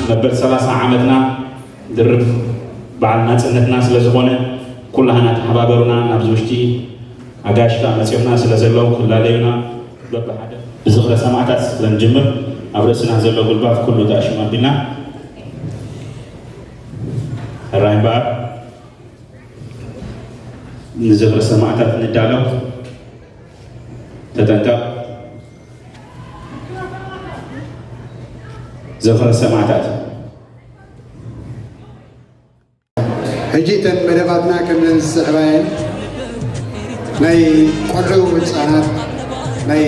መበል ሰላሳ ዓመትና ድርብ በዓል ናጽነትና ስለ ዝኾነ፣ ኩላህና ተሓባበሩና። ናብዚ ውሽጢ ኣጋይሽ ከኣ መጺኦምና ስለ ዘለዉ ክላለዩና፣ በብሓደ ብዝኽረ ሰማእታት ስለ ንጅምር፣ ኣብ ርእስና ዘሎ ጉልባብ ኩሉ ተኣሽሙ ኣቢልና፣ ሕራይ እምበኣር፣ ንዝኽሪ ሰማእታት ንዳሎ። ተጠንቀቕ። ዝኽሪ ሰማእታት። ሕጂ እተን መደባትና ከምዘን ዝስዕባ እየን። ናይ ቆልዑ ህፃናት ናይ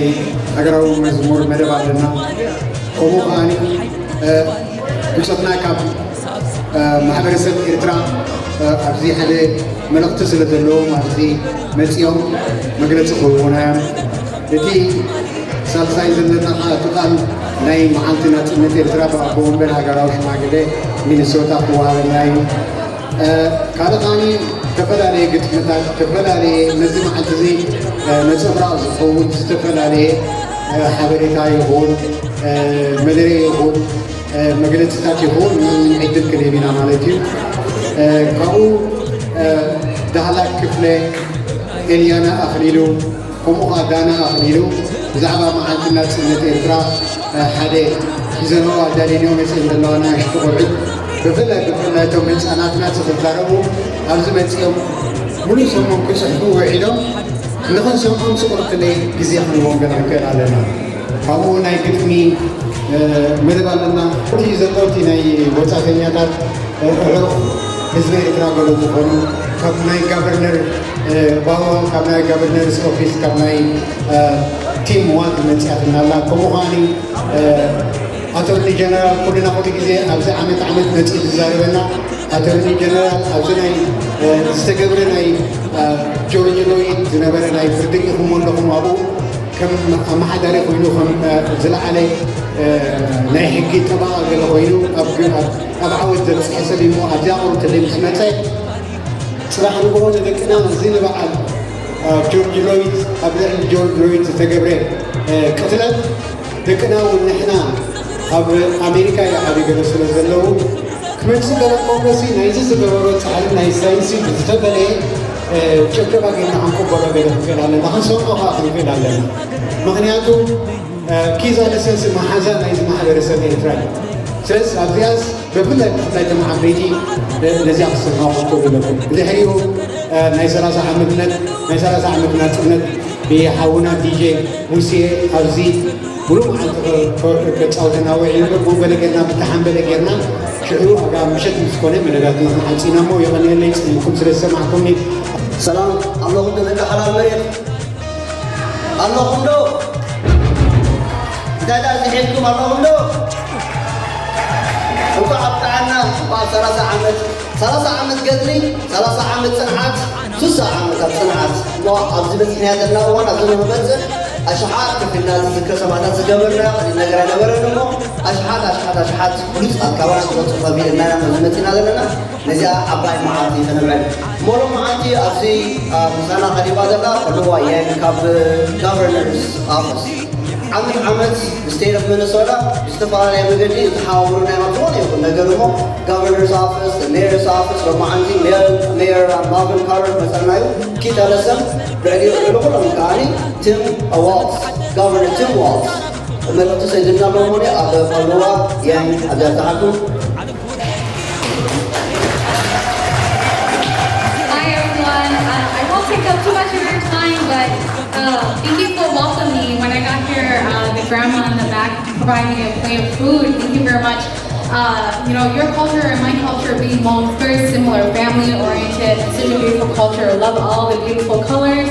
ሃገራዊ መዝሙር መደብ ኣለና። ከምኡ ከዓኒ ብፆትና ካብ ማሕበረሰብ ኤርትራ ኣብዚ ሓደ መልእኽቲ ስለ ዘለዎም ኣብዚ መፂኦም መግለፂ ክህቡና እዮም። እቲ ሳልሳይ ዘለና ከዓ እቲ ቃል ናይ መዓልቲ ናፅነት ኤርትራ ብኣቦ ወንበር ሃገራዊ ሽማግሌ ሚኒሶታ ክወሃበና እዩ። ካልእ ከዓኒ ዝተፈላለየ ግጥምታት፣ ዝተፈላለየ ነዚ መዓልቲ እዚ ነፀብራቕ ዝኸውን ዝተፈላለየ ሓበሬታ ይኹን መደረ ይኹን መግለፅታት ይኹን ዕድል ክንህብ ኢና ማለት እዩ። ካብኡ ዳህላክ ክፍለ፣ ኤልያና ኣኽሊሉ፣ ከምኡ ከዓ ዳና ኣኽሊሉ ብዛዕባ መዓልቲ ናፅነት ኤርትራ ሓደ ሒዘንኦ ኣዳሊንኦ መፅኤን ዘለዋ ንኣሽቱ ቆልዑት ብፍላይ ብፍላይ እቶም ህፃናትና ክዛረቡ ኣብዚ መፂኦም ሙሉእ ሰሙን ክፅሕፉ ውዒሎም ንኽንሰምዖም ስቑር ክንደይ ግዜ ክንዎም ገና ንክእል ኣለና። ካብኡ ናይ ግጥሚ መደብ ኣለና። እቲ ዘሎ እቲ ናይ ወፃእተኛታት ኣዕሩኽ ህዝቢ ኤርትራ ገለ ዝኾኑ ካብ ናይ ጋቨርነር ባዋ ካብ ናይ ጋቨርነርስ ኦፊስ ካብ ናይ ቲም ዋን መፅያትና ኣላ። ከምኡ ከዓኒ ኣቶርኒ ጀነራል ኩልና ኩሉ ግዜ ኣብዚ ዓመት ዓመት መፅኡ ዝዛረበና ኣቶርኒ ጀነራል ኣብዚ ናይ ዝተገብረ ናይ ጆርጅ ሎይድ ዝነበረ ናይ ፍርዲ ኢኹም ኣለኹም ኣብኡ ከም ኣመሓዳሪ ኮይኑ ከም ዝለዓለ ናይ ሕጊ ጠበቓ ገለ ኮይኑ ኣብ ዓወት ዘብፅሐ ሰብ እዩ። ኣብዚኣ ቁሩብ ተለይ ምስ መፀ ፅባሕ ንግሆ ንደቅና እዚ ንበዓል ጆርጅ ሎይድ ኣብ ልዕሊ ጆርጅ ሎይድ ዝተገብረ ቅትለት ደቅና እውን ንሕና ኣብ ኣሜሪካ እዩ ዓብዩ ገለ ስለ ዘለዉ ክመፅእ ገለ ኮንግረሲ ናይዚ ዝገበሮ ፃዕሪ ናይ ሳይንሲ ብዝተፈለየ ጭብጨባ ጌርና ክንቅበሎ ገለ ክንክእል ኣለና፣ ክንሰምዖ ከዓ ክንክእል ኣለና። ምክንያቱ ኪዝ ኣደሰንስ መሓዛ ናይዚ ማሕበረሰብ ኤርትራ እዩ። ስለዚ ኣብዚኣስ ብፍላይ ብፍላይ እቶም ዓበይቲ ነዚኣ ክሰምዑ ክትክእሉ ኣለኩም። ብድሕሪኡ ናይ ሰላሳ ዓመትነት ናይ ሰላሳ ዓመት ናፅነት ብሓውና ዲጄ ሙሴ ኣብዚ ሙሉእ መዓልቲ ከፃውተና ውዒሉ እሞ ገለ ጌርና ብተሓንበለ ጌርና ሽዑ ኣጋ ምሸት ምስ ኮነ መደባትና ክንዓፂና እሞ የቐንየለይ ፅምኩም ስለ ዝሰማዕኩምኒ። ሰላም ኣለኹም ደቂ ሓላል መሬት ኣለኹም ዶ? እንታይ ደኣ ዝሒዝኩም ኣለኹም ዶ? እንኳዕ ኣብቅዓና እንኳዕ ኣብ ሰላሳ ዓመት ሰላሳ ዓመት ገድሊ ሰላሳ ዓመት ፅንዓት ሱሳ ዓመታት ፅንዓት እሞ ኣብዚ በፂሕናዮ ዘለና እዋን ኣብዚ ንክንበፅሕ ኣሽሓት ከፊልና ዝዝክር ሰማእታት ዝገበርና ቀሊል ነገር ኣይነበረን እሞ ኣሽሓት ኣሽሓት ኣሽሓት ብሉፃት ካባና ክበፅሑ ከፊልና ኢና ኣብዚ መፂና ዘለና ነዚኣ ዓባይ መዓልቲ ከነብዕል እሞ ሎም መዓልቲ ኣብዚ ምሳና ቀሪባ ዘላ ከልዋ የን ካብ ጋቨርነርስ ኦፊስ ዓመት ዓመት ብስቴት ኦፍ ሚነሶታ ብዝተፈላለየ መገዲ ዝተሓዋወሩና ኢና ዝኾነ ይኹን ነገር እሞ ጋቨርነርስ ኦፊስ ሜየርስ ኦፊስ ሎማዓንቲ ሜየር ማልቪን ካርተር መፀና እዩ ኪተለሰን ልዕሊ ልዕሊ ኩሎም ከዓኒ ቲም ዋልስ ጋቨርነር ቲም ዋልስ መልእኽቲ ሰዲድና ኣሎ እሞ ኣብ ፓልዋ ያን ኣጋብዛሓኩም Hi everyone. Uh, I won't take up too much of your time, but uh, thank you for welcoming me. When I got here, uh, the grandma in the back provided me a plate of food. Thank you very much. Uh, you know, your culture and my culture being both very similar, family oriented, such a beautiful culture. Love all the beautiful colors.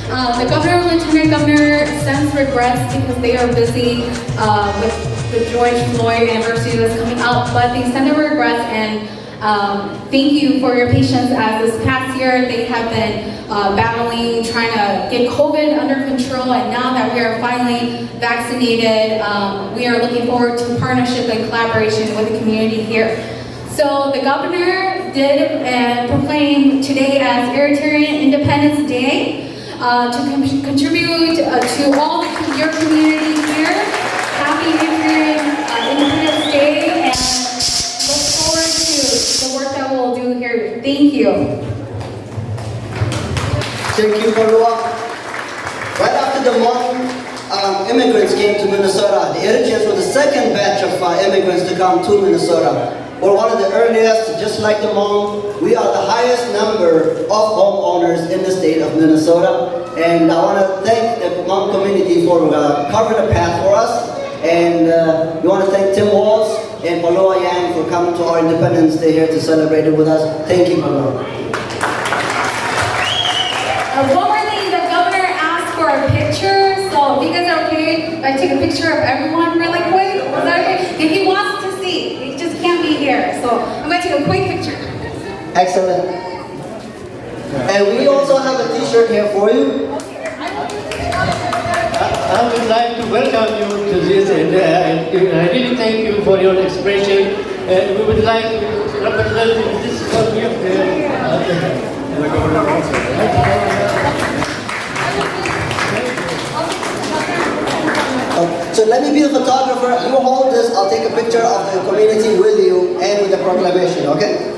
Uh, the governor and lieutenant governor sends regrets because they are busy uh, with the George Floyd anniversary that's coming up, but they send their regrets and um, thank you for your patience as this past year they have been uh, battling trying to get COVID under control, and now that we are finally vaccinated, um, we are looking forward to partnership and collaboration with the community here. So the governor did uh, proclaim today as Eritrean Independence Day uh, to con- contribute uh, to all the, your community here. Happy Eritrean uh, Independence Day. And the work that we'll do here. Thank you. Thank you, Palua. Right after the Hmong um, immigrants came to Minnesota, the Eritreans were the second batch of uh, immigrants to come to Minnesota. We're one of the earliest, just like the Hmong. We are the highest number of homeowners in the state of Minnesota. And I want to thank the Hmong community for uh, covering the path for us. And uh, we want to thank Tim Walz and Paloa Yang for coming to our Independence Day here to celebrate it with us. Thank you, Paloa. Uh, one more thing, the governor asked for a picture, so if you guys are okay, if I take a picture of everyone really quick. Is that okay? If he wants to see, he just can't be here, so I'm gonna take a quick picture. Excellent. And we also have a t-shirt here for you. I would like to welcome you to this, and uh, I really thank you for your expression. And we would like to represent this country. Uh, so let me be the photographer. You hold this. I'll take a picture of the community with you and with the proclamation, okay?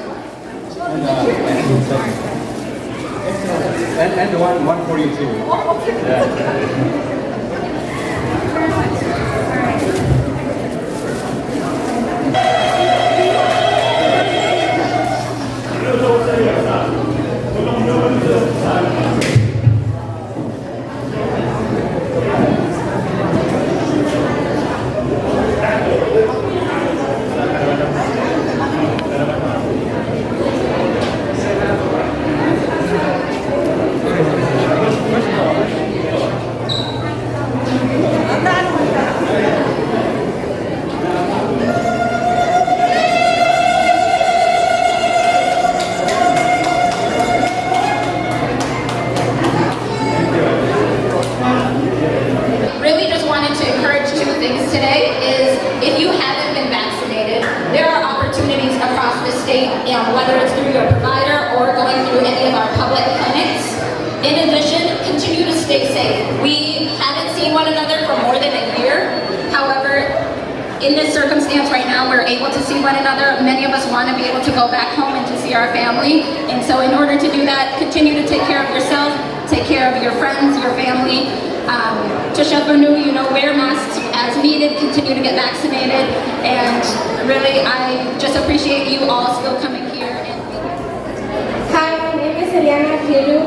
And, and one, one for you too. Yeah. Really just wanted to encourage two things today is if you haven't been vaccinated, there are opportunities across the state, you know, whether it's through your provider or going through any of our public clinics. In addition, continue to stay safe. We haven't seen one another for more than a year. However, in this circumstance right now, we're able to see one another. Many of us want to be able to go back home and to see our family. And so, in order to do that, continue to take care of yourself, take care of your friends, your family. Um, ተሸፈኑ, you know, wear masks as needed, continue to get vaccinated, and really, I just appreciate you all still coming here. And Hi, my name is Eliana Kiru.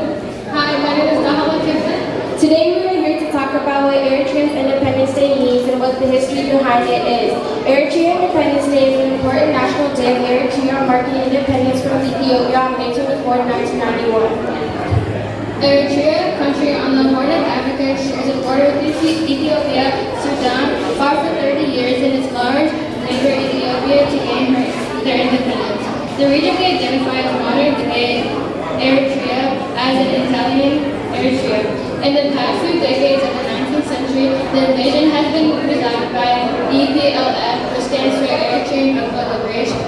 Hi, my name is Nahala Kiffin. Today we are here to talk about what Eritrean Independence Day means and what the history behind it is. Eritrean Independence Day is an important national day in Eritrea marking independence from Ethiopia on May twenty-fourth, nineteen ninety-one. Eritrea, country on the Horn of Africa, shares a border with Ethi- Ethiopia, Sudan, fought for thirty years, and its large neighbor Ethiopia to gain her, their independence. The region we identify as modern day Eritrea as an Italian Eritrea. In the past few decades of the nineteenth century, the invasion has been resided by E P L F, which stands for Eritrean People's Liberation.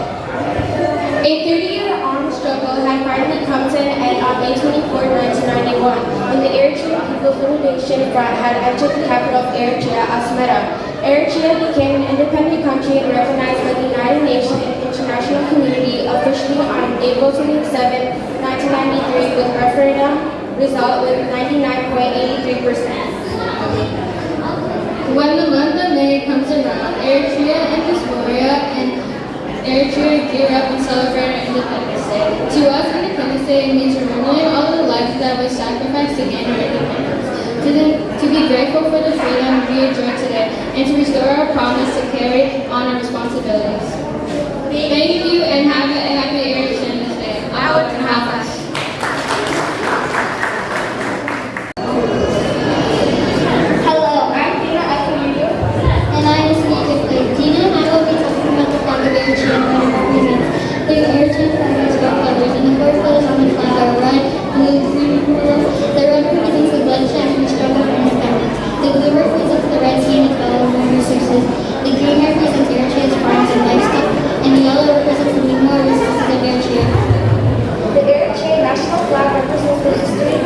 A thirty-year armed struggle had finally come to an end on May twenty-fourth, nineteen ninety-one, when the Eritrean People's Liberation Front had entered the capital of Eritrea, Asmara. Eritrea became an independent country and recognized by the United Nations and international community officially on April twenty-seventh, nineteen ninety-three, with referendum result with ninety-nine point eight three percent. When November May comes around, Eritrea and Diaspora and Eritrea gear up and celebrate our Independence Day. To us, Independence Day means remembering all the lives that were sacrificed to gain our independence, to, the, to be grateful for the freedom we enjoy today, and to restore our promise to carry on our responsibilities. Thank you and have a happy Independence Day. I would have us. Hello, I'm Dina Akamino. And I'm Sneaker Play. Dina and I will be talking about the flag of Eritrea and what it represents. The Eritrean flag has four colors, and the four colors on the flag are red, blue, green, and purple. The red represents the bloodshed and the struggle for independence. The blue represents the Red Sea and its battle for resources. The green represents Eritrea's farms and livestock, and the yellow represents the mineral resources of Eritrea. The Eritrean national flag represents the history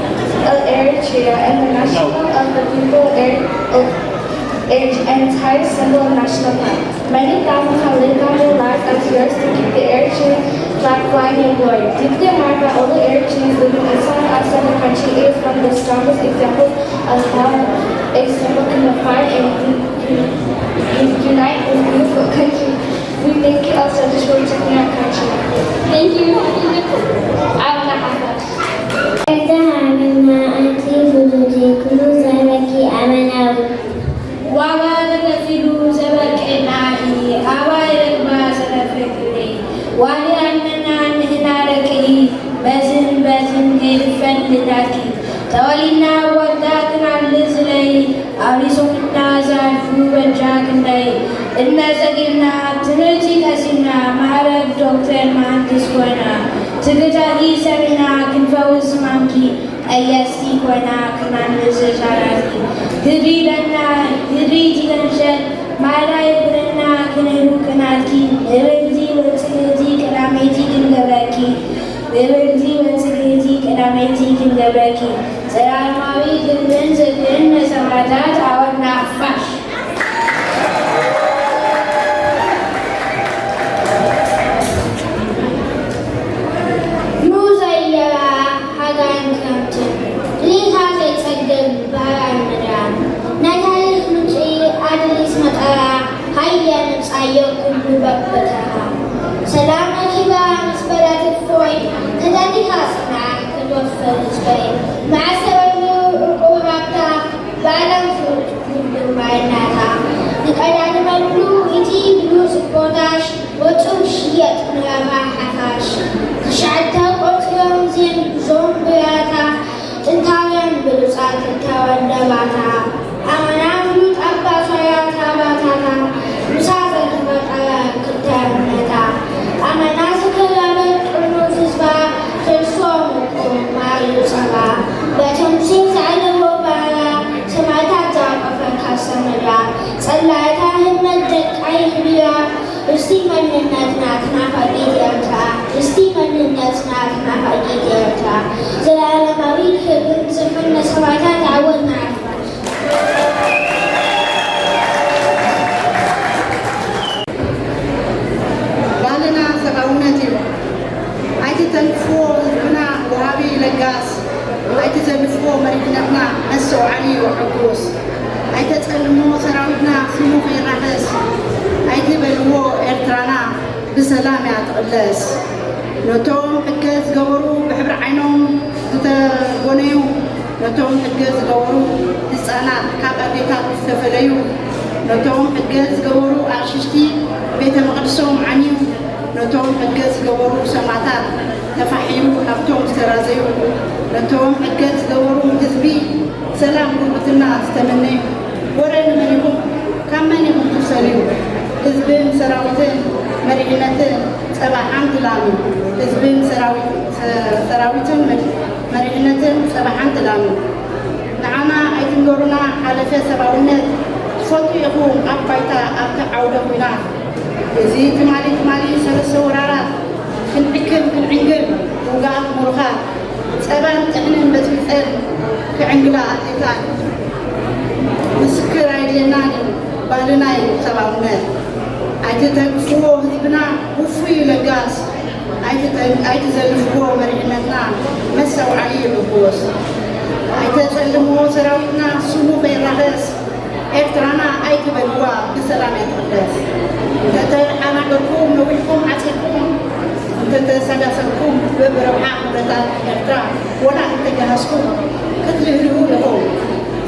of Eritrea and the national of the people of Eritrea, and its highest symbol of national pride. Many thousands have laid down their lives as heroes to keep the Eritrean flag Fighting word. Dikte marka olu erçiniz bugün insan outside the country is one of the strongest examples of how a struggle can refine and un- un- unite a beautiful country. We thank you also just for protecting our country. Thank you. I don't know how much. Eza amena anti buduji kulu zaraki amena. ዋጋ ተከፊሉ ዘበቀና እዩ ኣባይ ረግባ ሰለፈ ክብሪ ዋሊ ኣነና ንህና ደቂ በዝን በዝን ከይድፈን ልዳኪ ተወሊና ወዳ ክናል ዝለይ ኣብ ሪሶምና ዛድፉ በጃ ክንደይ እድመ ዘጊብና ትምህርቲ ቀሲምና ማዕረግ ዶክተር መሃንድስ ኮይና ትግታቲ ሰሚና ክንፈውስ ማምኪ ቀየስቲ ኮይና ክናንስ ሻራቲ ህድሪ ለና ህድሪ ቲተንሸል ማዕዳ ይብለና ክንህቡ ቅናልኪ ንብልቲ ወፅግቲ ቀዳመይቲ ክንገብረኪ ንብልቲ ወፅግቲ ቀዳመይቲ ክንገብረኪ ዘላለማዊ ክብርን ዝክርን መሰማዕታት ኣወና ፋሽ ኑ ዘየራ ሃጋን ክረምትን ሊኻ ዘይጸግብ ባህራን ምድራን ናይ ታሪኽ ምንጪ ኣድሊስ መጠራ ሃየ ንብጻዮ ኩሉ በብተራ ሰላም ረኪባ ምስ በለት እፎይ ተደሊኻ ጽንዓ ክትወፍር ህዝበይ መዓስ ተበሉ ዕቁብ ሃብታ ባዕላን ፍሩድ ኩሉ ማይናታ ንቀዳድመሉ እቲ ብሉጽ ቦታሽ ወጹ ሽየጥ ንረባ ሓፋሽ ክሻዕተ ቆጽሮም ዜን ዞም ብራታ ጥንታውያን ብሉጻት ተወደባታ ኣመና ፍሉጥ ኣባ ሶርያ ታባታታ ምሳ ዘተፈጠረ ክተምነታ ኣመና ዝክረበት ጥርኑፍ ህዝባ ፈልሶም እኮ ማርዩ ጸባ በተምሲል ዘዕለቦ ባራ ሰማዕታት ዝኣቀፈ ካርሰ ምድራ ጸላእታ ህልመት ደቃ የኽቢራ ርስቲ መንነትና ትናፋቂት ኤርትራ ርስቲ መንነትና ትናፋቂት ኤርትራ ዘላለማዊ ክብርን ዝኽርን ንሰማዕታት ዓወት ንሓፋሽ። ባህልና ሰብኣውነት እዩ። ኣይትተንክፍዎ ህዝብና ወሃቢ ለጋስ ኣይትዘልፍዎ መሪሕነትና መስተውዓሊ እዩ ዕጉስ ኣይተጸልምዎ ሰራዊትና ስሙ ከይራኸስ ኣይትበልዎ ኤርትራና ብሰላም እያ ትቕለስ ነቶም ሕገ ዝገበሩ ብሕብሪ ዓይኖም ዝተጎነዩ ነቶም ሕገ ዝገበሩ ህጻናት ካብ ኣዴታት ዝተፈለዩ ነቶም ሕገ ዝገበሩ ኣቕሽሽቲ ቤተ መቕድሶም ዓንዩ ነቶም ሕገ ዝገበሩ ሰማእታት ተፋሕዩ ናብቶም ዝተራዘዩ ነቶም ሕገ ዝገበሩ ህዝቢ ሰላም ጉርብትና ዝተመነዩ ወረ ንመን ኢኹም ካብ መን ኢኹም ትውሰድዩ ህዝብን ሰራዊትን መሪሕነትን ጸባ ሓንቲ ላሚ ህዝብን ሰራዊትን መሪሕነትን ጸባ ሓንቲ ላሚ ንዓና ኣይትንገሩና ሓለፈ ሰብኣውነት ትፈልጡ ኢኹም ኣብ ባይታ ኣብቲ ዓውደ ኹናት እዚ ትማሊ ትማሊ ሰለስተ ወራራት ክንዕክን ክንዕንግል ውጉኣት ምሩኻት ጸባን ጥሕንን በጽቢጸን ክዕንግላ ኣዴታት ምስክር ኣየድልየናን እዩ ባህልና እዩ ሰብኣውነት ኣይትተንክፍዎ ህዝብና ውፉይ እዩ ለጋስ ኣይትዘልፍዎ መሪሕነትና መስተውዓሊ እዩ ዕጉስ ኣይተጸልምዎ ሰራዊትና ስሙ ከይራኸስ ኤርትራና ኣይትበልዋ ብሰላም እያ ትቕደስ እንተተሓናገርኩም ነዊሕኩም ዓጺድኩም እንተተሰጋሰርኩም በብረብሓ ኩነታት ኤርትራ ወላ እንተገሃስኩም ክትልህልሁ ኢኹም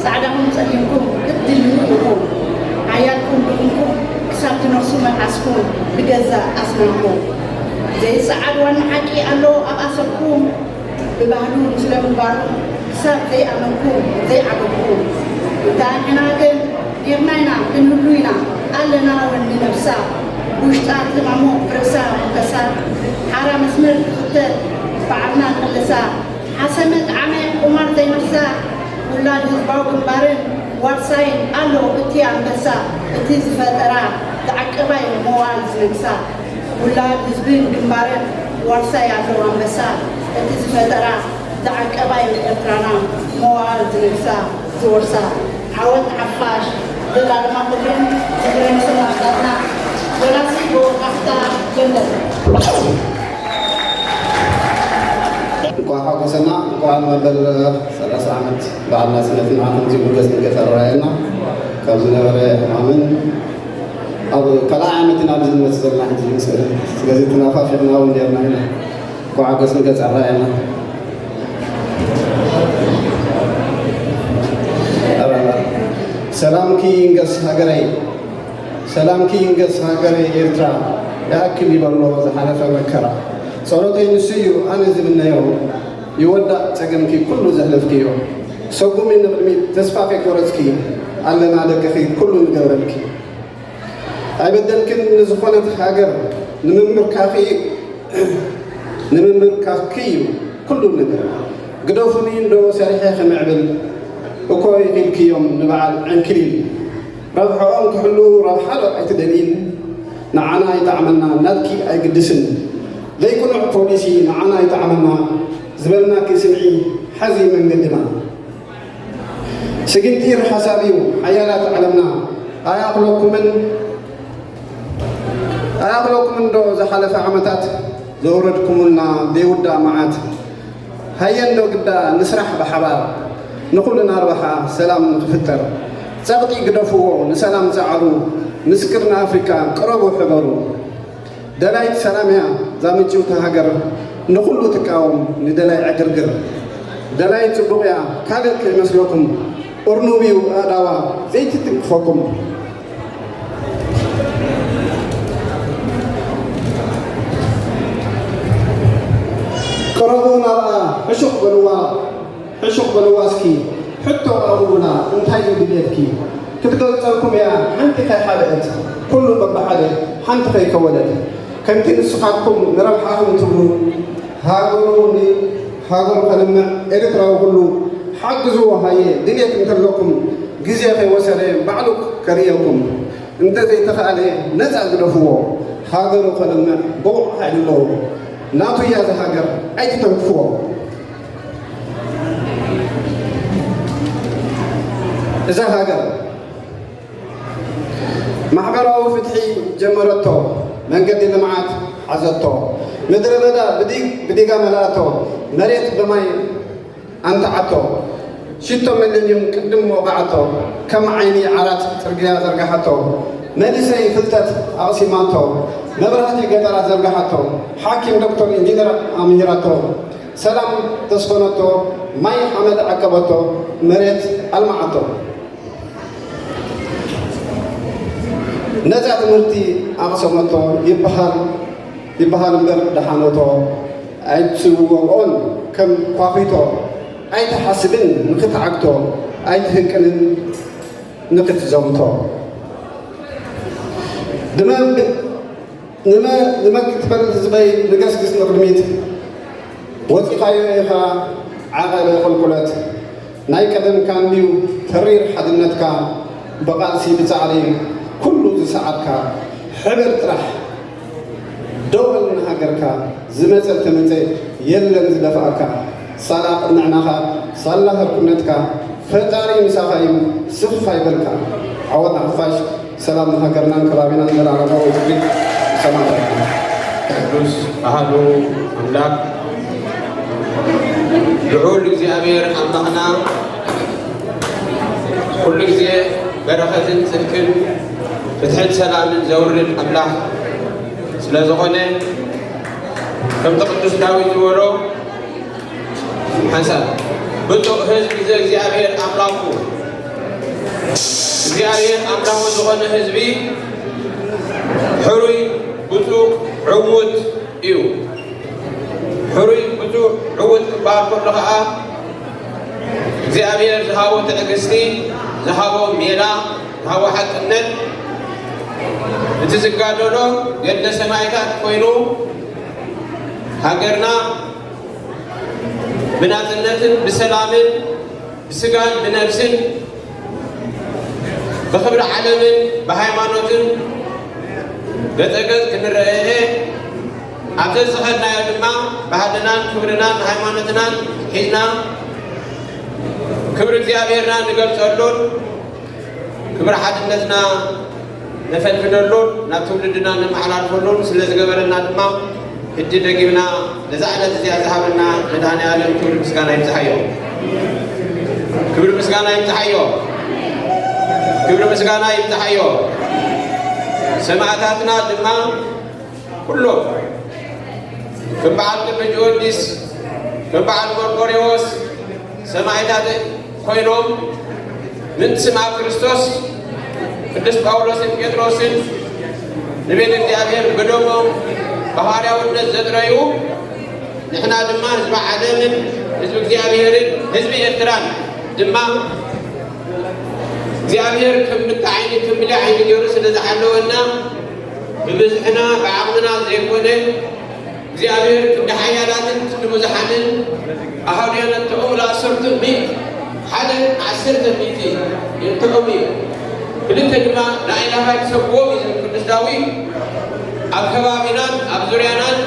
ጻዕዳኹም ጸሊምኩም ክትድልሉ ኢኹም ሓያልኩም ድኹምኩም ክሳብ ትነሱ መልሓስኩም ብገዛእ ኣስናንኩም ዘይጸዓድ ዋና ሓቂ ኣሎ ኣብ ኣሰብኩም ብባህሉ ስለ ምግባሩ ክሳብ ዘይኣመንኩም ዘይዓገብኩም እንተ ኣንሕና ግን ኔርና ኢና ክንህሉ ኢና ኣለና እውን ንነብሳ ብውሽጣ ትማሞ ርእሳ ሙከሳ ሓራ መስመር ትኽተል ባዕልና ንቕልሳ ሓሰመ ጣዕመ ቁማር ዘይነፍሳ ውላድ ህዝባዊ ግንባርን ዋርሳይን ኣሎ እቲ ኣንበሳ እቲ ዝፈጠራ ዝዓቀባይ መዋል ዝነግሳ ውላድ ህዝብን ግንባርን ዋርሳይ ኣሎ ኣንበሳ እቲ ዝፈጠራ ዝዓቀባይ ኤርትራና መዋል ዝነግሳ ዝወርሳ ዓወት ንሓፋሽ ዘላለማ ክብርን ዝኽርን ንሰማእታትና ደራሲ ብወቃሕታ ገንደል በዓል መበል ሰላሳ ዓመት በዓል ናጽነትና ከምዚ ብገጽ ንገጽ ኣረኣየና ካብ ዝነበረ ሕማምን ኣብ ካልኣይ ዓመት ኢና ኣብዚ ንመጽእ ዘለና ሕጂ ይመስል። ስለዚ ተናፋፊቕና እውን ነርና ኢና። እንኳዕ ገጽ ንገጽ ኣረኣየና። ሰላምኪ ይንገስ ሃገረይ፣ ሰላምኪ ይንገስ ሃገረይ ኤርትራ። ይኣክል ይበሎ ዝሓለፈ መከራ። ጸሎተይ ንሱ እዩ ኣነ ዝምነዮ። ይወዳእ ጸገምኪ ኩሉ ዘሕለፍክዮ። ሰጉሚ ንቕድሚት ተስፋ ከይቆረጽኪ፣ ኣለና ደቅኺ ኩሉ ንገብረልኪ። ኣይበደልክን ንዝኾነት ሃገር ንምምርካኺ፣ ንምምርካኽኪ እዩ ኩሉ ነገር። ግደፉኒ እንዶ ሰሪሐ ክምዕብል እኮ ኢኺልክዮም ንበዓል ዕንክሊል። ረብሐኦም ክሕሉ ረብሓ ዶ ኣይትደልይን? ንዓና ይጠዕመና ናትኪ ኣይግድስን። ዘይቅኑዕ ፖሊሲ ንዓና ይጠዕመና ዝበልናኪ ስምዒ ሓዚ መንገድና። ስግንጢር ሓሳብ እዩ ሓያላት ዓለምና ኣይኣኽለኩምን ኣይኣኽለኩምን ዶ ዝሓለፈ ዓመታት ዘውረድኩሙልና ዘይውዳእ መዓት። ሃየ እንዶ ግዳ ንስራሕ ብሓባር ንኹልና ረብሓ ሰላም ንኽፍጠር። ጸቕጢ ግደፍዎ ንሰላም ጸዓሩ ምስክር ንኣፍሪቃ ቅረቡ ሕበሩ። ደላይት ሰላም እያ እዛ ምጭውቲ ሃገር ንኹሉ ትቃወም ንደላይ ዕግርግር። ደላይት ጽቡቕ እያ ካልእ ከይመስለኩም። እርኑብ እዩ ኣእዳዋ ዘይትትንክፈኩም። ቅረቡ ናብኣ ሕሹኽ በልዋ ሕሹኽ በልዋ እስኪ ሕቶ ኣቕርቡላ እንታይ እዩ ድልየትኪ? ክትገልጸልኩም እያ ሓንቲ ከይሓደአት ኩሉ በብሓደ ሓንቲ ከይከወለት ከምቲ ንስኻትኩም ንረብሓኹም ትብሉ ሃገሩ ን- ሃገሩ ከልምዕ ኤርትራዊ ኩሉ ሓግዝዎ ሃየ ድልየት እንተለኩም ግዜ ከይወሰደ ባዕሉ ከርእየኩም እንተዘይተኻእለ ነጻ ግደፍዎ ሃገሩ ከልምዕ ብቑዕ ሓይሊ ኣለዎ ናቱ እያ እዛ ሃገር ኣይትተንክፍዎ እዛ ሃገር ማሕበራዊ ፍትሒ ጀመረቶ፣ መንገዲ ልምዓት ሓዘቶ፣ ምድረ በዳ ብዲግ ብዲጋ መላእቶ፣ መሬት ብማይ ኣንትዓቶ፣ ሽቶ ሚለንዩም ቅድም ወቕዓቶ፣ ከም ዓይኒ ዓራት ጽርግያ ዘርግሓቶ፣ መንእሰይ ፍልጠት ኣቕሲማቶ፣ መብራህቲ ገጠራት ዘርግሓቶ፣ ሓኪም ዶክተር ኢንጂነር ኣምሂራቶ፣ ሰላም ተስፈነቶ፣ ማይ ሓመድ ዓቀበቶ፣ መሬት ኣልምዓቶ። ነፃ ትምህርቲ ኣቕሰመቶ ይበሃል ይበሃል እምበር ደሓነቶ ኣይትስወቕኦን ከም ኳኺቶ ኣይትሓስብን ንኽትዓግቶ ኣይትህቅንን ንኽትዘምቶ ድመ ንመ- ንመክት በል ህዝበይ ንገስግስ ንቕድሚት ወፂኻዮ ኢኻ ዓቐበ ቁልቁለት ናይ ቀደምካ እንድዩ ተሪር ሓድነትካ ብቓልሲ ብፃዕሪ ኩሉ ዝሰዓርካ ሕበር ጥራሕ ደው በል ንሃገርካ ዝመፀ ተመፀ የለን ዝደፍኣካ ሳላ ቅንዕናኻ ሳላ ህርኩነትካ ፈጣሪ ምሳኻ እዩ ስኽ ኣይበልካ ዓወት ንሓፋሽ ሰላም ንሃገርናን ከባቢናን ዘላለማዊ ዝክሪ ሰማዕታትና። ቅዱስ ኣሃዱ ኣምላክ ልዑል እግዚኣብሔር ኣምላኽና ኩሉ ግዜ በረኸትን ጽድቅን ፍትሕን ሰላምን ዘውርድ ኣምላኽ ስለ ዝኾነ ከምቲ ቅዱስ ዳዊት ዝበሎ ሓንሳብ ብፁዕ ህዝቢ ዘእግዚኣብሔር ኣምላኹ እግዚኣብሔር ኣምላኹ ዝኾነ ህዝቢ ሕሩይ ብፁዕ ዕዉት እዩ። ሕሩይ ብፁዕ ዕዉት ክበሃል ከሎ ኸዓ እግዚኣብሔር ዝሃቦ ትዕግስቲ ዝሃቦ ሜላ ዝሃቦ ሓቅነት እቲ ዝጋደሎ ገድለ ሰማይታት ኮይኑ ሃገርና ብናጽነትን ብሰላምን ብስጋን ብነብስን ብኽብሪ ዓለምን ብሃይማኖትን ገጸገጽ ክንረአየ ኣብቲ ዝኸድናዮ ድማ ባህልናን ክብርናን ሃይማኖትናን ሒዝና ክብሪ እግዚኣብሔርና ንገልጸሉን ክብሪ ሓድነትና ነፈልፍለሉን ናብ ትውልድና ነመሓላልፈሉን ስለ ዝገበረና ድማ ሕጂ ደጊምና ነዛ ዕለት እዚኣ ዝሃበና መድሃኔ ዓለም ክብሪ ምስጋና ይብዝሓዮ። ክብሪ ምስጋና ይብዝሓዮ። ክብሪ ምስጋና ይብዝሓዮ። ሰማዕታትና ድማ ኩሎም ከም በዓል ቅዱስ ጊዮርጊስ፣ ከም በዓል መርቆሬዎስ ሰማዕታት ኮይኖም ምእንቲ ስማ ክርስቶስ ቅዱስ ጳውሎስን ጴጥሮስን ንቤተ እግዚኣብሔር ብደሞም ብሃዋርያውነት ዘጥረዩ፣ ንሕና ድማ ህዝቢ ዓለምን ህዝቢ እግዚኣብሔርን ህዝቢ ኤርትራን ድማ እግዚኣብሔር ከም ብልተ ዓይኒ ከም ብልተ ዓይኒ ገይሩ ስለ ዝሓለወና ብብዝሕና ብዓቕምና ዘይኮነ እግዚኣብሔር ክንዲ ሓያላትን ክንዲ ብዙሓንን ኣሃዱያና ተቐብሉ ዓሰርተ ሚእቲ ሓደ ዓሰርተ ሚእቲ ይንትኦም እዩ። ክልተ ድማ ንኣእላፋት ይሰብዎም እዩ ዝብል ቅዱስ ዳዊት። ኣብ ከባቢናን ኣብ ዙርያናን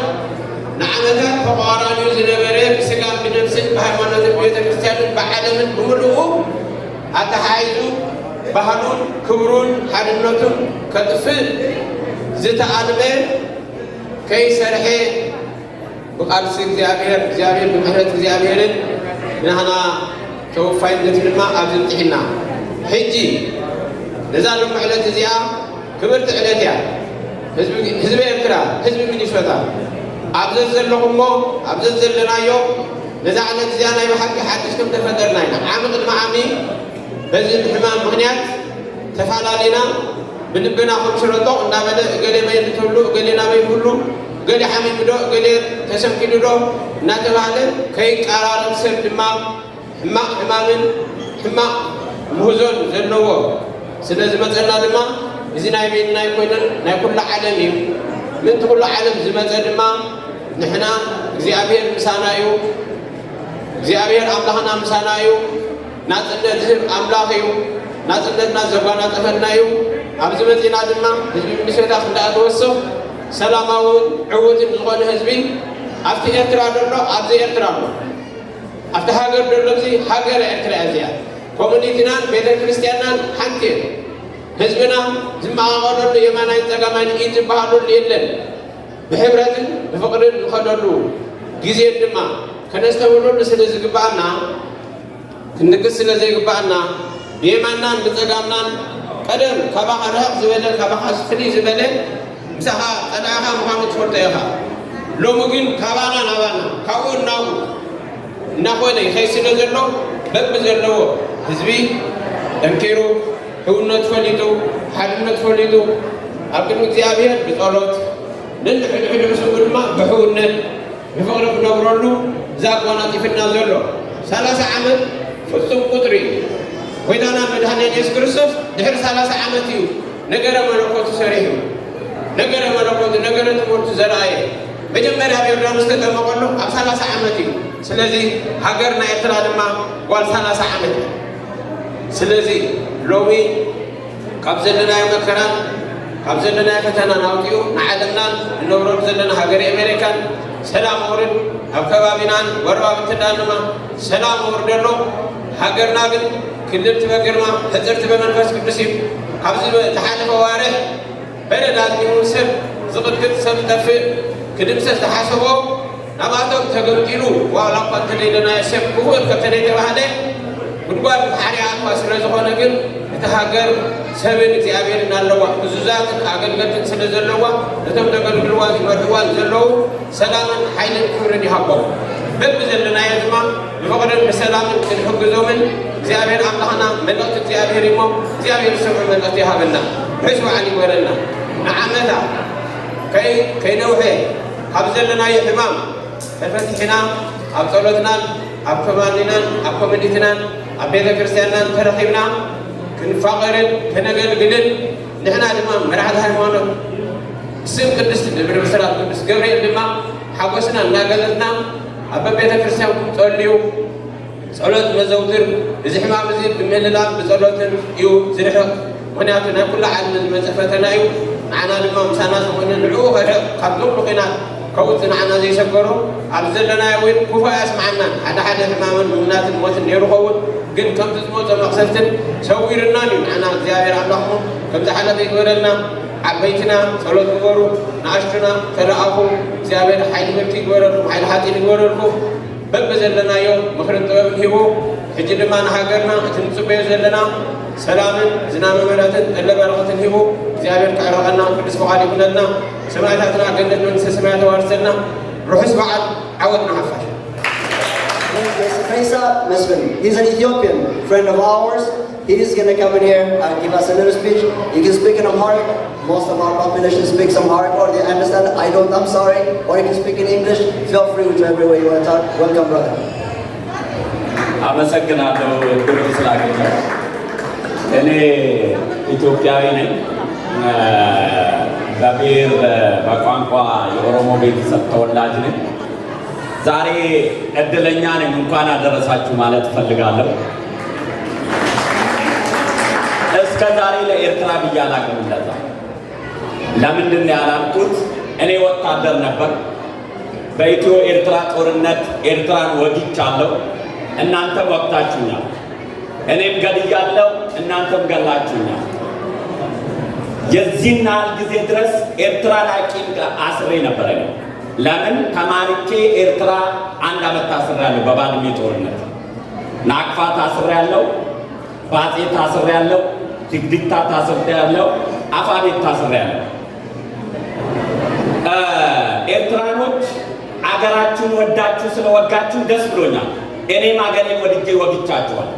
ንዓመታት ተቋራኒዩ ዝነበረ ብስጋን ብነፍስን ብሃይማኖትን ቤተ ክርስቲያንን ብዓለምን ብምልኡ ኣተሓሒዙ ባህሉን ክብሩን ሓድነቱን ከጥፍእ ዝተኣልመ ከይሰርሐ ብቃልሲ እግዚኣብሔር እግዚኣብሔር ብምሕረት እግዚኣብሔርን ናህና ተወፋይነት ድማ ኣብዚ ብፅሒና ሕጂ ነዛ ሎም ዕለት እዚኣ ክብርቲ ዕለት እያ። ህዝቢ ህዝቢ ኤርትራ ህዝቢ ሚኒሶታ ኣብ ዘዘለኹሞ ኣብ ዘዘለናዮ ነዛ ዕለት እዚኣ ናይ ብሓቂ ሓድሽ ከም ተፈጠርና ኢና። ዓሚ ቅድሚ ዓሚ በዚ ሕማም ምኽንያት ተፈላለና ብልብና ከም ሽረጦ እናበለ እገሌ በይ እንትብሉ እገሌ ናበይ ይብሉ እገሌ ሓሚሙ ዶ እገሌ ተሰንኪሉ ዶ እናተባህለ ከይቀራረብ ሰብ ድማ ሕማቕ ሕማምን ሕማቕ ምህዞን ዘለዎ ስለ ዝመፀና ድማ እዚ ናይ በይንና ኣይኮነን ናይ ኩሉ ዓለም እዩ። ምእንቲ ኩሉ ዓለም ዝመፀ ድማ ንሕና እግዚኣብሔር ምሳና እዩ። እግዚኣብሔር ኣምላኽና ምሳና እዩ። ናጽነት ዝህብ ኣምላኽ እዩ። ናጽነትና ዘጓናጸፈና እዩ። ኣብዚ መጺና ድማ ህዝቢ ሚኒሶታ ክንደኣ ተወስኽ ሰላማውን ዕዉትን ዝኾነ ህዝቢ ኣብቲ ኤርትራ ዘሎ ኣብዚ ኤርትራ ኣሎ። ኣብቲ ሃገር ዘሎ እዚ ሃገር ኤርትራ እያ እዚኣ። ኮሚኒቲናን ቤተ ክርስቲያንናን ሓንቲ እየን። ህዝብና ዝመቓቐለሉ የማናይ ጸጋማይ ኢድ ዝበሃለሉ የለን። ብሕብረትን ብፍቕርን ንኸደሉ ግዜ ድማ ከነስተብህለሉ ስለ ዝግብኣና ክንድቅስ ስለ ዘይግብኣና ብየማንናን ብጸጋምናን ቀደም ካባኻ ርሕቕ ዝበለ ካባኻ ፍልይ ዝበለ ምሳኻ ጸላኢኻ ምዃኑ ትፈልጦ ኢኻ። ሎሚ ግን ካባና ናባና ካብኡ እናብኡ እናኾነ ይኸይድ ስለ ዘሎ በብዘለዎ ህዝቢ ጠንኪሩ ሕውነት ፈሊጡ ሓድነት ፈሊጡ ኣብ ቅድሚ እግዚኣብሔር ብጸሎት ነንሕድሕዱ ምስኡ ድማ ብሕውነት ብፍቕሪ ክነብረሉ እዛ ኣጓናጺፍና ዘሎ ሰላሳ ዓመት ፍጹም ቁጽሪ እዩ። ጎይታና መድሃኔ የሱስ ክርስቶስ ድሕሪ ሰላሳ ዓመት እዩ ነገረ መለኮቱ ሰሪሑ። ነገረ መለኮቱ ነገረ ትምህርቱ ዘርኣየ መጀመርያ ኣብ ዮርዳኖስ ተጠመቐሉ ኣብ ሰላሳ ዓመት እዩ። ስለዚ ሃገርና ኤርትራ ድማ ጓል ሰላሳ ዓመት እያ። ስለዚ ሎሚ ካብ ዘለናዮ መከራን ካብ ዘለናዮ ፈተናን ኣውፂኡ ንዓለምናን ንነብረሉ ዘለና ሃገረ ኣሜሪካን ሰላም ኣውርድ፣ ኣብ ከባቢናን ጎረባብትናን ድማ ሰላም ኣውርደሎ። ሃገርና ግን ክልል ትበግርማ ሕፅርቲ በመንፈስ ቅዱስ እዩ። ካብዚ ዝሓለፈ ዋርሕ በረድ ኣዝኒቡ ሰብ ዝቕጥቅጥ ሰብ ዝጠፍእ ክድምሰስ ዝሓሰቦ ናባቶም ተገምጢሉ ዋላ እኳ እንተደይለናዮ ሰብ ክውእት ከተደይተባህለ ጉድጓድ ፍሓሪ ኣጥፋ ስለ ዝኾነ ግን እቲ ሃገር ሰብን እግዚኣብሔርን ኣለዋ እዙዛትን ኣገልገልትን ስለ ዘለዋ ነቶም ዘገልግልዋ ዝመርሕዋን ዘለዉ ሰላምን ሓይልን ክብርን ይሃቦም። በብዘለናዮ ድማ ብፍቕርን ብሰላምን ክንሕግዞምን እግዚኣብሔር ኣምላኽና መልእኽቲ እግዚኣብሔር እሞ እግዚኣብሔር ዝሰምዑ መልእኽቲ ይሃበና። ርሑስ በዓል ይግበረልና። ንዓመታ ከይ- ከይነውሐ ካብ ዘለናዮ ሕማም ተፈቲሕና ኣብ ጸሎትናን ኣብ ከባቢናን ኣብ ኮሚኒቲናን ኣብ ቤተ ክርስቲያንናን ተረኺብና ክንፋቐርን ከነገልግልን ንሕና ድማ መራሕቲ ሃይማኖት ብስም ቅድስቲ ብስራት ቅዱስ ገብርኤል ድማ ሓጎስና እናገለጽና ኣብ ቤተ ክርስቲያን ጸልዩ ጸሎት መዘውትር እዚ ሕማም እዚ ብምህልላን ብጸሎትን እዩ ዝርሕቕ። ምኽንያቱ ናይ ኩሉ ዓለም ዝመጸ ፈተና እዩ። ንዓና ድማ ምሳና ዝኾነ ንዕኡ ከርሕቕ ካብ ኩሉ ኺናት ከውጽእ ንዓና ዘይሰገሮ ኣብ ዘለናዮ እውን ክፉእ ኣያስምዓናን ሓደ ሓደ ሕማምን ምውናትን ሞትን ነይሩ ኸውን ግን ከምቲ ዝመጾ መቕሰፍትን ሰዊርናን እዩ። ንዓና እግዚኣብሔር ኣምላኽሞ ከምዚ ሓለፈ ይግበረልና። ዓበይትና ጸሎት ግበሩ፣ ንኣሽቱና ተለኣኹ። እግዚኣብሔር ሓይሊ ብርኪ ይግበረልኩም፣ ሓይሊ ሓፂን ይግበረልኩም። በብዘለናዮ ምኽርን ጥበብን ሂቡ፣ ሕጂ ድማ ንሃገርና እቲ ንጽበዮ ዘለና ሰላምን ዝናመ ምሕረትን ጠለ በረኸትን ሂቡ እግዚኣብሔር ክዕረቐና ቅዱስ ፍቓድ ይኹነልና። ሰማዕታትና ገነት መንግስተ ሰማያት ተዋርሰልና። ርሑስ በዓል፣ ዓወት ንሓፋሽ። Yes, Faisal Mesfin. He's an Ethiopian friend of ours. He is going to come in here and give us a little speech. He can speak in Amharic. Most of our population speaks Amharic, or they understand. I don't. I'm sorry. Or you can speak in English. Feel free, whichever way you want to talk. Welcome, brother. አመሰግናለሁ እድሉን ስላገኘሁ። እኔ ኢትዮጵያዊ ነኝ። በብሔር በቋንቋ የኦሮሞ ቤተሰብ ተወላጅ ነኝ። ዛሬ እድለኛ ነኝ፣ እንኳን አደረሳችሁ ማለት እፈልጋለሁ። እስከ ዛሬ ለኤርትራ ብዬ አላውቅም እንደዛ። ለምንድን ነው ያላልኩት? እኔ ወታደር ነበር። በኢትዮ ኤርትራ ጦርነት ኤርትራን ወግቻለሁ። እናንተም ወግታችሁኛል። እኔም ገድያለሁ፣ እናንተም ገላችሁኛል። የዚህን ያህል ጊዜ ድረስ ኤርትራ ላይ ቂም አስሬ ነበረ። ለምን ተማርቼ ኤርትራ አንድ አመት ታስሬያለሁ በባድሜ ጦርነት። ናቅፋ ታስሬያለሁ፣ ባጼ ታስሬያለሁ፣ ድግድግታ ታስሬያለሁ፣ አፋቤት ታስሬያለሁ። ኤርትራኖች አገራችሁን ወዳችሁ ስለወጋችሁ ደስ ብሎኛል። እኔም አገሬን ወድጄ ወግቻችኋል።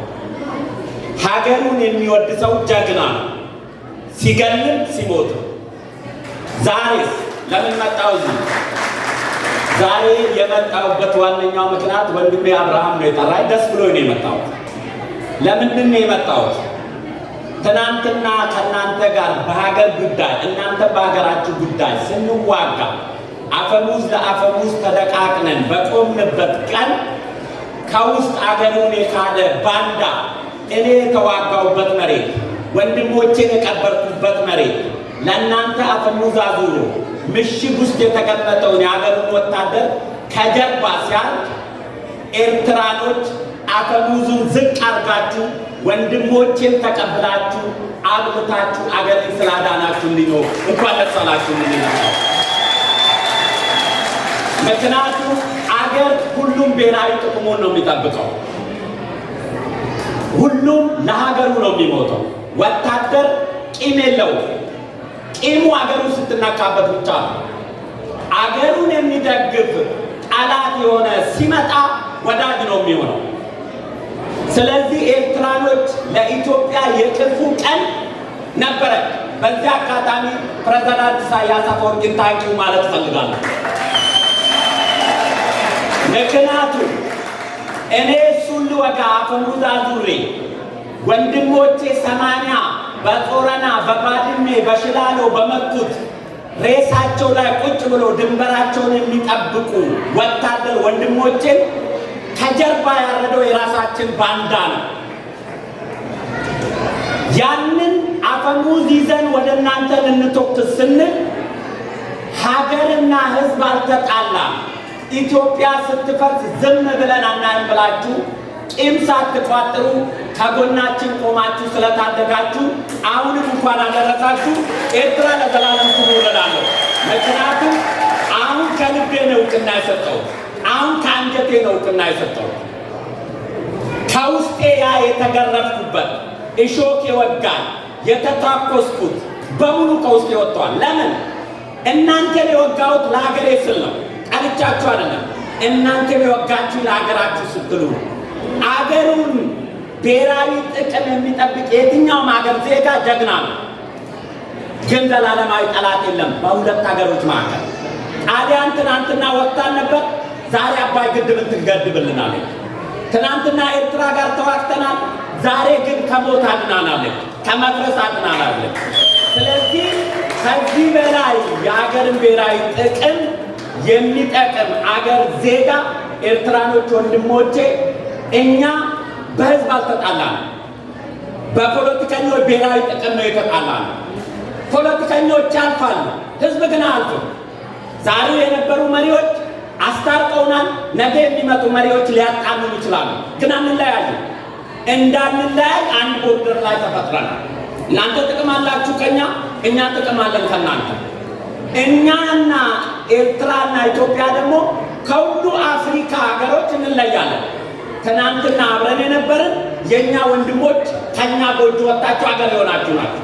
ሀገሩን የሚወድ ሰው ጀግና ነው፣ ሲገልም ሲሞትም። ዛሬስ ለምን መጣሁ እዚህ? ዛሬ የመጣሁበት ዋነኛው ምክንያት ወንድሜ አብርሃም ነው የጠራኝ። ደስ ብሎኝ ነው የመጣሁት። ለምንድን ነው የመጣሁት? ትናንትና ከእናንተ ጋር በሀገር ጉዳይ እናንተ በሀገራችሁ ጉዳይ ስንዋጋ አፈሙዝ ለአፈሙዝ ተደቃቅነን በቆምንበት ቀን ከውስጥ አገሩን የካደ ባንዳ እኔ የተዋጋሁበት መሬት፣ ወንድሞቼን የቀበርኩበት መሬት ለእናንተ አፈሙዝ አዙሮ ምሽግ ውስጥ የተቀመጠውን የአገሩን ወታደር ከጀርባ ሲያርግ ኤርትራኖች አፈሙዙን ዝቅ አርጋችሁ ወንድሞቼን ተቀብላችሁ አግብታችሁ አገሬን ስላዳናችሁልኝ ነው። እንኳን ደስ አላችሁ። ምክንያቱም አገር ሁሉም ብሔራዊ ጥቅሙን ነው የሚጠብቀው። ሁሉም ለሀገሩ ነው የሚሞተው። ወታደር ቂም የለውም። ቂሙ አገሩ ስትነካበት ብቻ ነው። አገሩን የሚደግፍ ጠላት የሆነ ሲመጣ ወዳጅ ነው የሚሆነው። ስለዚህ ኤርትራኖች ለኢትዮጵያ የክፉ ቀን ነበረ። በዚህ አጋጣሚ ፕሬዝዳንት ኢሳያስ አፈወርቂን ታንኪው ማለት እፈልጋለሁ። ምክንያቱም እኔ እሱን ልወጋ አፈሙዝ አዙሬ ወንድሞቼ ሰማንያ በጾረና በባድሜ በሽላሎ በመቱት ሬሳቸው ላይ ቁጭ ብሎ ድንበራቸውን የሚጠብቁ ወታደር ወንድሞቼን ከጀርባ ያረደው የራሳችን ባንዳ ነው። ያንን አፈሙዝ ይዘን ወደ እናንተ ልንተኩስ ስንል ሀገርና ሕዝብ አልተጣላም። ኢትዮጵያ ስትፈርስ ዝም ብለን አናይም ብላችሁ ቂም ሳትቋጥሩ ከጎናችን ቆማችሁ ስለታደጋችሁ አሁንም እንኳን አደረሳችሁ። ኤርትራ ለዘላለም ትኑር እላለሁ። ምክንያቱም አሁን ከልቤ ነው እውቅና የሰጠሁት። አሁን ከአንጀቴ ነው እውቅና የሰጠሁት። ከውስጤ ያ የተገረፍኩበት እሾክ የወጋኝ የተታኮስኩት በሙሉ ከውስጤ ወጥቷል። ለምን? እናንተን የወጋሁት ለሀገሬ ስል ነው። ጠልቻችሁ አይደለም። እናንተን የወጋችሁ ለሀገራችሁ ስትሉ ነው። አገሩን ብሔራዊ ጥቅም የሚጠብቅ የትኛውም ሀገር ዜጋ ጀግና ነው። ግን ዘላለማዊ ጠላት የለም በሁለት ሀገሮች መካከል። ጣሊያን ትናንትና ወጥታን ነበር፣ ዛሬ አባይ ግድብን ትገድብልናለች። ትናንትና ኤርትራ ጋር ተዋግተናል፣ ዛሬ ግን ከሞት አድናናለች፣ ከመፍረስ አድናናለች። ስለዚህ ከዚህ በላይ የሀገርን ብሔራዊ ጥቅም የሚጠቅም አገር ዜጋ ኤርትራኖች ወንድሞቼ፣ እኛ በህዝብ አልተጣላንም። በፖለቲከኞች ብሔራዊ ጥቅም ነው የተጣላነው። ፖለቲከኞች ያልፋሉ፣ ህዝብ ግን አያልፍም። ዛሬ የነበሩ መሪዎች አስታርቀውናል። ነገ የሚመጡ መሪዎች ሊያጣሉን ይችላሉ፣ ግን አንለያይም። እንዳንለያይ አንድ ቦርደር ላይ ተፈጥረናል። እናንተ ጥቅም አላችሁ ከኛ፣ እኛ ጥቅም አለን ከእናንተ። እኛና ኤርትራና ኢትዮጵያ ደግሞ ከሁሉ አፍሪካ ሀገሮች እንለያለን። ትናንትና አብረን የነበርን የእኛ ወንድሞች ከኛ ጎጆ ወጣችሁ ሀገር የሆናችሁ ናችሁ።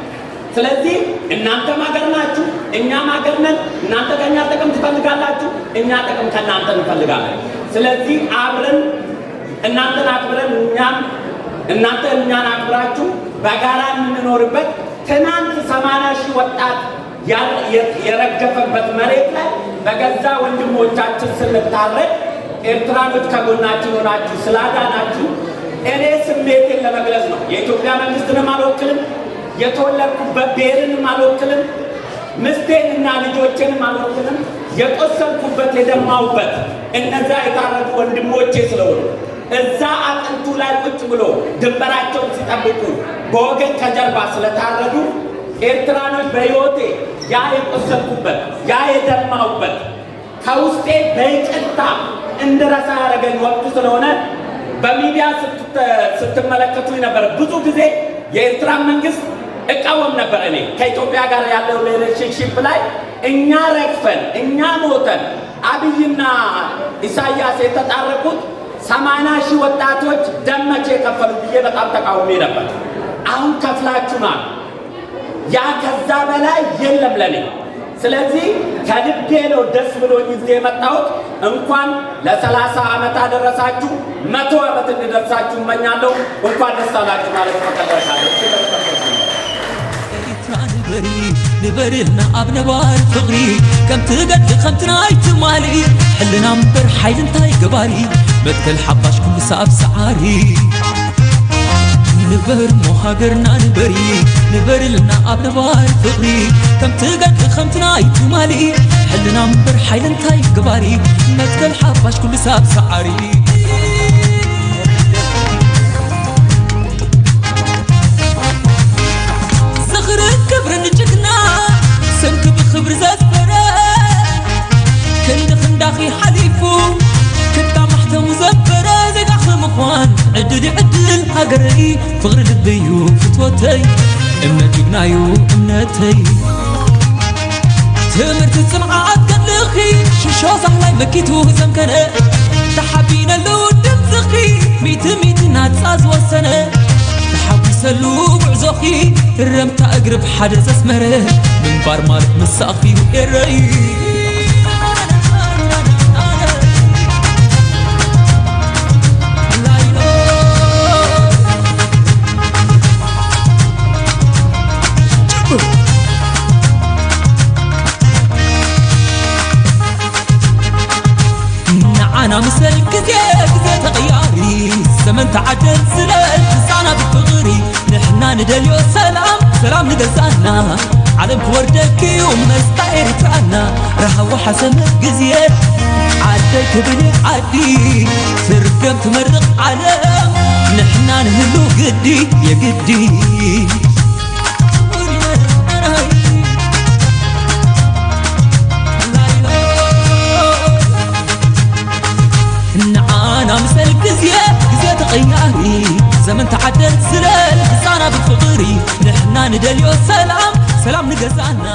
ስለዚህ እናንተም ሀገር ናችሁ፣ እኛም ሀገር ነን። እናንተ ከኛ ጥቅም ትፈልጋላችሁ፣ እኛ ጥቅም ከእናንተ እንፈልጋለን። ስለዚህ አብረን እናንተን አክብረን እኛም እናንተ እኛን አክብራችሁ በጋራ የምንኖርበት ትናንት ሰማንያ ሺህ ወጣት ያር- የ- የረገፈበት መሬት ላይ በገዛ ወንድሞቻችን ስንታረድ ኤርትራኖች ከጎናችን ሆናችሁ ስላዳናችሁ እኔ ስሜቴን ለመግለጽ ነው። የኢትዮጵያ መንግስትንም አልወክልም፣ የተወለድኩበት ብሔርንም አልወክልም፣ ምስቴንና ልጆቼንም አልወክልም። የቆሰልኩበት የደማውበት እነዛ የታረዱ ወንድሞቼ ስለሆኑ እዛ አጥንቱ ላይ ቁጭ ብሎ ድንበራቸውን ሲጠብቁ በወገን ከጀርባ ስለታረዱ ኤርትራኖች በሕይወቴ ያ የቆሰልኩበት ያ የደማውበት ከውስጤ በይቅርታ እንድረሳ ያደረገኝ ወቅቱ ስለሆነ በሚዲያ ስትተ- ስትመለከቱኝ ነበር። ብዙ ጊዜ የኤርትራ መንግስት እቃወም ነበር። እኔ ከኢትዮጵያ ጋር ያለው ሪሌሽንሺፕ ላይ እኛ ረግፈን እኛ ሞተን አብይና ኢሳያስ የተጣረቁት ሰማንያ ሺህ ወጣቶች ደም መቼ ከፈሉ ብዬ በጣም ተቃውሜ ነበር። አሁን ከፍላችሁናል። ያ ከዛ በላይ የለም ለኔ። ስለዚህ ከልቤ ነው ደስ ብሎኝ እዚህ የመጣሁት። እንኳን ለሰላሳ ዓመት አደረሳችሁ፣ መቶ ዓመት እንድደርሳችሁ እመኛለሁ። እንኳን ደስ አላችሁ ማለት ነው። ኤርትራ ንበሪ ንበርልና ኣብ ነባር ፍቕሪ ከምቲ ገድሊ ከምቲ ናይ ትማሊ ሕልና እምበር ሓይሊ እንታይ ገባሪ መትከል ሓፋሽ ኩሉ ሳብ ሰዓሪ ንበር ሞ ሃገርና ንበሪ ንበርልና ኣብ ነባር ፍቕሪ ከምቲ ገድሊ ከምቲ ናይ ትማሊ ሕልና እምበር ሓይሊ እንታይ ገባሪ መትከል ሓፋሽ ኩሉ ሳብ ሰዓሪ ዝኽርን ክብርን ጅግና ስምኪ ብኽብሪ ዘስፈረ ክንዲ ክንዳኺ ሓሊፉ ክንዳ ማሕተሙ ዘበረ ዜጋኺ ምዃን ዕድል እዩ ዕድል ሃገረይ ፍቕሪ ልበይ እዩ ፍትወተይ እምነት ጅግናዩ እምነተይ ትምህርቲ ጽንዓት ገድልኺ ሽሾ ዛህላይ መኪቱ ዘምከነ ተሓቢነሉ ድምፅኺ ሚቲ ሚቲ ናጻ ዝወሰነ ተሓጒሰሉ ጉዕዞኺ እረምታ እግሪ ብሓደ ዘስመረ ምንባር ማለት ምሳኺ ኤረይ ንዓና ምሰል ግዜ ግዜ ተቐያሪ ዘመን ተዓደል ዝለል ክሳና ብፍቕሪ ንሕና ንደልዮ ሰላም ሰላም ንገዛና ዓለም ክወርደክዩ መስታ ኤርትራና ረሃዋ ሓሰመ ግዜ ዓደይ ክብል ዓዲ ትርገም ትመርቕ ዓለም ንሕና ንህሉ ግዲ የግዲ ንዓና ምሰል ግዜ ግዜ ተቐያሪ ዘመን ተዓደል ስለል ክሳና ብፍቕሪ ንሕና ንደልዮ ሰላም ሰላም ንገዛና